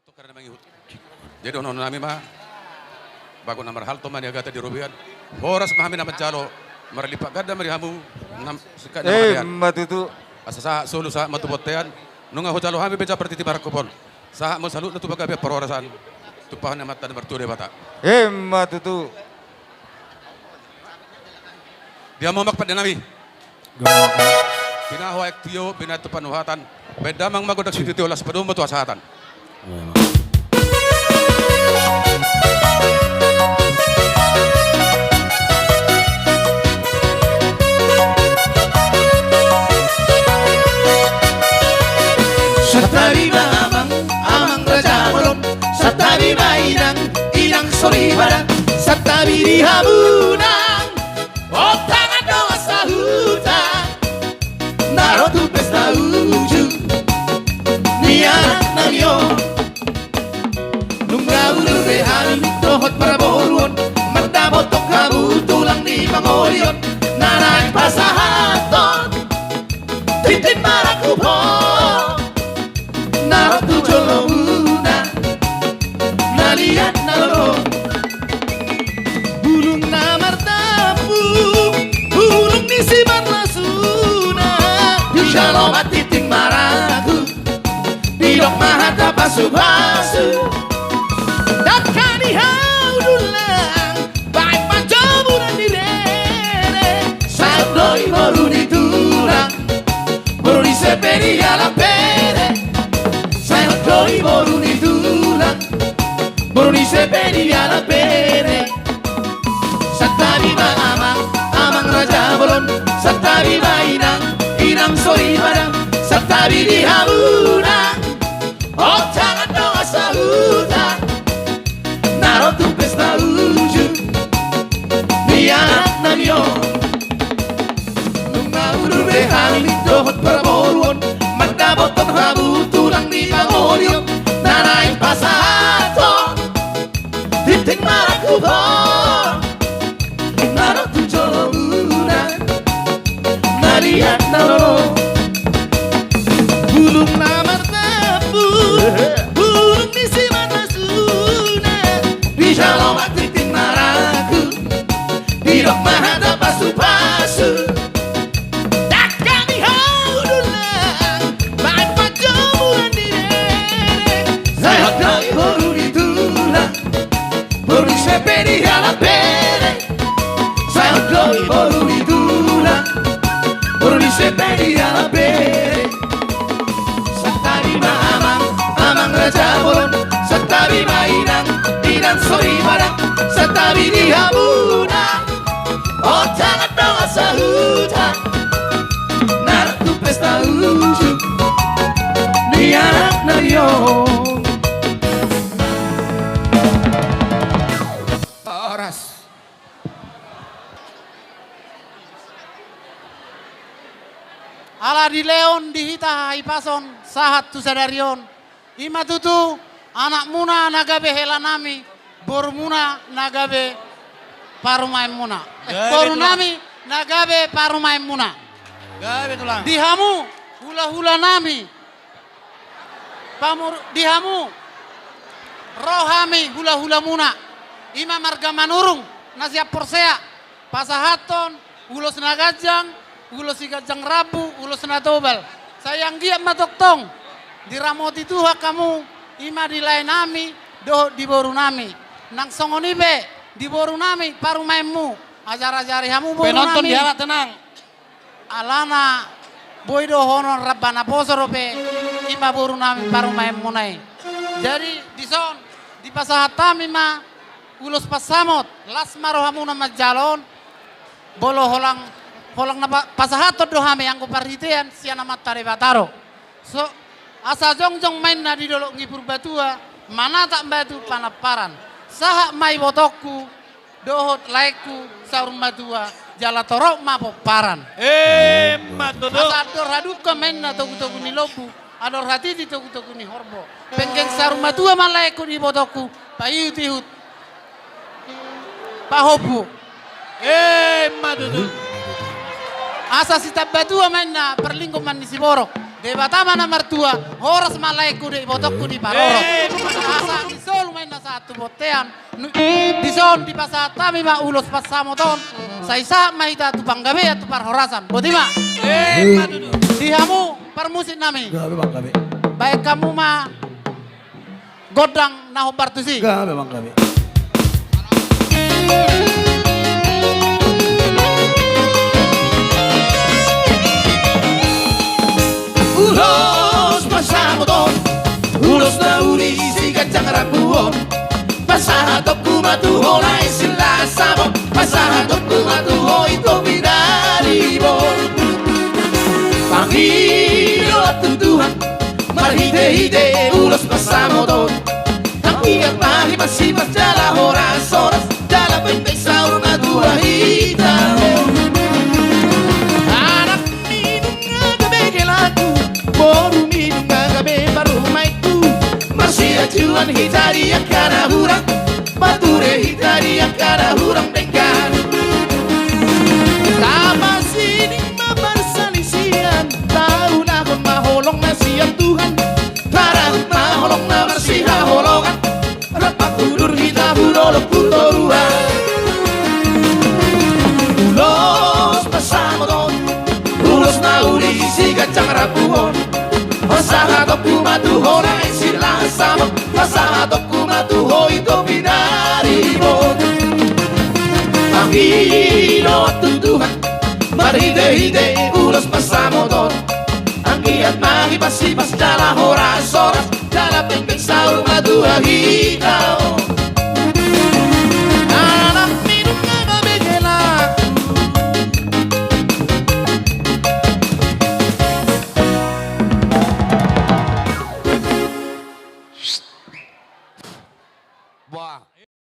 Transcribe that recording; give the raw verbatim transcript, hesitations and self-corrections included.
Jadi on, on nami ma, bagot na marhalto ma niagatan di robean. Horas ma hami na manjalo, marlipat ganda ma di hamu, nam, singkat na marlipat. Ima tutu. Asa sahat solu sahat ma tu bontean. Nunga hujalo hami be jala partingting marangkup on, sahat ma saluhutna tu panggabean parhorasan. Tumpahon ni Amanta na martua Debata. Ima tutu. Di hamu amang pande nami. Pinaho aek tio, binahen tu panuhatan. Bahen damang ma gondang sitio-tio, laos padomu ma tu hasahatan. Santabi ma amang, amang raja bolon. Santabi ma inang, inang soripada. Santabi di hamu nang, ontangan dongan sahuta, na ro tu pesta ujung ni anak nami on. Nunga udur be hami dohot parboruon, mandapothon hamu tulang ni pangoli on, na naeng pasahathon tintin marangkup on. Na ro tu jolomuna, na liat na lolo. Bulung na martampuk, bulung ni simarlasuna. Dijalo ma tintin marangkup, didok ma hata pasu-pasu. Dangka ni hau dulang, baen panjomuran ni rere. Saut do i boru ni tulang, boru ni Sepedi Alapere. Saut do i boru ni tulang, boru ni Sepedi Alapere. Santabi ma amang, amang raja bolon. Santabi ma inang, inang soripada. Santabi di hamu nang, ontangan dongan sahuta, na ro tu pesta ujung ni anak nami on. Nunga udur be hami dohot parboruon, mandapothon hamu tulang ni pangoli on, na naeng pasahathon tintin marangkup on. Na ro tu jolomuna, na liat na lolo. Bulung na martampuk, bulung ni simarlasuna. Dijalo ma tintin marangkup, didok ma hata pasu-pasu. Dangka ni hau dulang, baen panjomuran ni rere. Saut do i boru ni tulang, boru ni Sepedi Alapere. Saut do i boru ni tulang, boru ni Sepedi Alapere. Santabi ma amang, amang raja bolon. Santabi ma inang, inang soripada. Santabi di hamu nang, ontangan dongan sahuta, na ro tu pesta ujung ni anak nami on. Horas. Ala dilehon di hita hahipason sahat tu sadari on. Ima tutu, anakmuna na gabe hela nami, borumuna na gabe parumaenmuna. Eh, gabe boru tulang. Nami na gabe parumaenmuna. Gabe tulang. Di hamu, hula-hula nami. Pamur-, di hamu, ro hami hula-hulamuna. Ima marga Manurung, na sian Porsea. Pasahathon ulos na ganjang, ulos siganjang rambu, ulos na tobal. Sai anggiat ma tongtong diramoti Tuhan hamu, ima di lae nami dohot di boru nami. Nang songon i pe di boru nami parumaenmu, ajar-ajari hamu boru nami. Penonton di halak tenang. Alana boi dohonon ramba naposo dope, ima boru nami parumaenmuna i. Jadi dison dipasahat hami ma ulos pansamot, las ma rohamuna manjalo on. Molo holang, holang na pa-, pasahathon do hami anggo parhitean sian Amanta Debata do. So, asa jongjong ma inna di dolok ni Purbatua, manatap batu panamparan. Sahat ma ibotongku dohot laengku saur matua, jala torop ma pomparan. Emma tutu. Asa andor hadungka ma inna togu-togu ni lombu, andor hatiti togu-togu ni horbo. Penggeng saur matua ma laengku di ibotongku, paihut-ihut pahompu. Emma tutu. Asa sitambatua ma inna parlinggoman ni siborok. Debata ma na martua, horas ma laengku dohot ibotongku diparorot. Asa dison ma inna sahat tu bontean, nu-, dison dipasahat hami ma ulos pansamot on, sai sahat ma hita tu panggabean tu parhorasan. Boti ma. Di hamu parmusik nami. Baen hamu ma gondang na hombar tusi. Gabe, Bang, gabe. Ulos pansamot on, ulos na uli siganjang rambu on. Pasahatonku ma tu ho lae sila samot, pasahatonku ma tu ho ito pinaribot. Pangidoan tu Tuhan, marhitehite ulos pansamot on. Anggiat ma hipasipas jala horas-horas, jala pengpeng saur matua hita. Anakmi nunga gabe helaku, borumi nunga gabe parumaenku. Marsianjuan hita di angka na hurang, marture hita di angka na hurang denggan. Tapasining ma parsalisian, taulahon ma holong na sian Tuhan. Tarahut ma holong na marsihaholongan, rap manghudur hita hu dolok hu toruan. Ulos pansamot on, ulos na uli siganjang rambu on. Pasahatonku ma tu ho lae sila samot, pasahatonku ma tu ho ito pinaribot. Pangidoan tu Tuhan, marhitehite ulos pansamot on. Anggiat ma hipasipas jala horas-horas, jala pengpeng saur matua hita. Anakmi nunga gabe helaku. Wah.